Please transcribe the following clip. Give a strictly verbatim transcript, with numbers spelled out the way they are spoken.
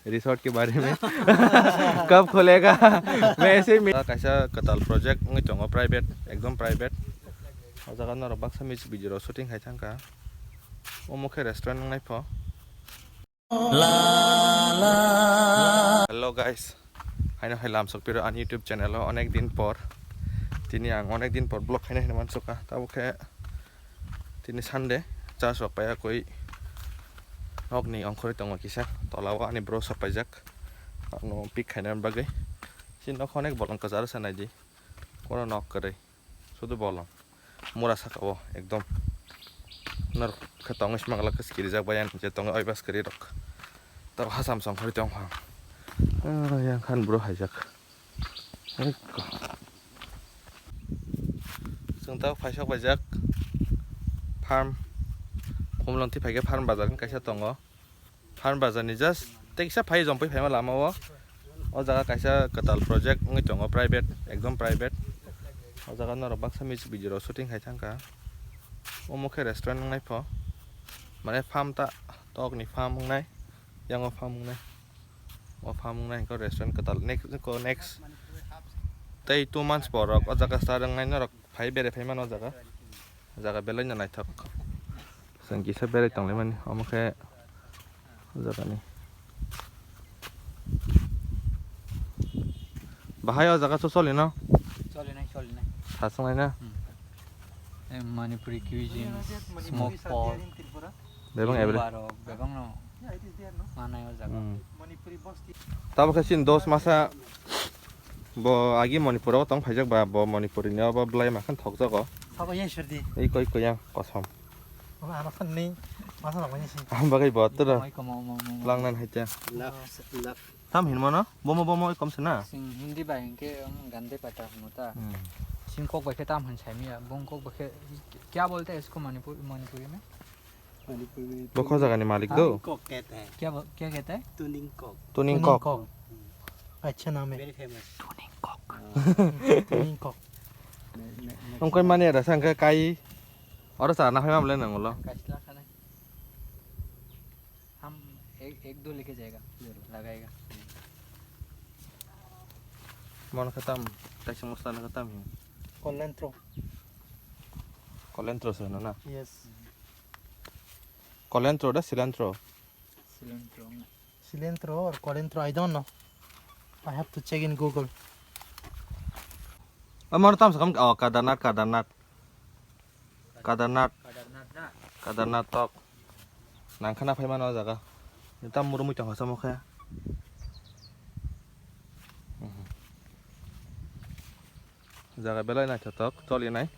रिसोर्ट के बारे में कब खोलेगा? मैं ऐसे ही, kaisa kwtal project wngwi tongo, private, ekdom private. O jaga norok baksa music video rok shooting khai thangkha. Omo khe restaurant wngnai pho. Hello guys, haino hai lamsok piro ani YouTube channel o onek din por. Tini ang onek din por vlog khaina hinwi mansukha. Tabuk khe tini Sunday, church rok paiya koi nokni ongkhorwi tongo kisa. Tola o ani bro sok paijak. Ano pick khaina bagwi. Chini nokho onek bolong kwcharo se naidi. Kono nok kwrwi. Sudu bolong. Mura saka o ekdom. Norok khe tongwi sima glak khe skirijak bai ang je tongwi oi bas kwrwi rok. Tabo hasam song khori tong phang. Ah, yang khan bro haijak. Ekko. Chwng tabo phaisok baijak. Farm. Khumlong thi phaikhe farm bazar kaisa tongo. Farm bazar ni just tekisa phai jompui phaima lama o. O jaga kaisa kwtal project wngwi tongo, private, ekdom private. O jaga norok baksa music video rok shooting khai thangkha. Omo khe restaurant wngnai pho. Mane farm ta, tok ni farm wngnai. Yang o farm wngnai. O farm wngnai hwnkhe restaurant kwtal. Next, next. Tei two months por rok o jaga start wngnai norok. Phai berai phai mano o jaga. O jaga belai no naithok. Chwng kisa berai tonglaimani, omo khe o jaga ni. Bahai o jaga so choli no? Choli nai, choli nai. Sa swnglai na? Hmm. Eh, Manipuri cuisine, smoke pork. Bebang every. Bebang no. Manai o jaga. Hmm. Tabo khe chini dos masa bo agi Manipur o tong phaijak ba, bo Manipuri ni obo belai makhan thokjago. Sabo yang serdi. Ei koi koi yang kosom. Obo ano khan ni masa rok ni si. Ang bagwi bo toro. Mai komo mo mo mo. Langnan hai te. Love, love. Tam hin mano? Bomo bomo kom se na? Sing Hindi bai hingke, um, gande pata hunu ta. Hmm. Sing kok bai khe tam hin sai miya. Bung kok bai khe kya bolte hai isko Manipur, Manipuri mein? Manipuri mein. Bo kho jaga ni malik do? Tuning kok kehta hai. Kya bo-, kya kehta hai? Tuning kok. Tuning kok. Kok. Acha naam hai. Very famous. Tuning kok. Tuning kok. Ne-, ne-, next. Ongkoi mani ada sangka kai. Oro sa na phai mam le nang ulo. Kaisla khane. Ham ek, ek do leke jayega. Lagayega. Mon khatam, kaisa masla na khatam hi. Kolentro. Kolentro se na? Yes. Kolentro da cilantro? Cilantro. Cilantro or kolentro, I don't know. I have to check in Google. Amar tam sakam, oh, kadarnat, kadarnat. Kadarnat. Kadarnat na? Kadarnat tok. Nang khana phai mano o jaga. Tam murumui tong hosa mokhe. Mhm. Jaga belai naithotok, choli nai.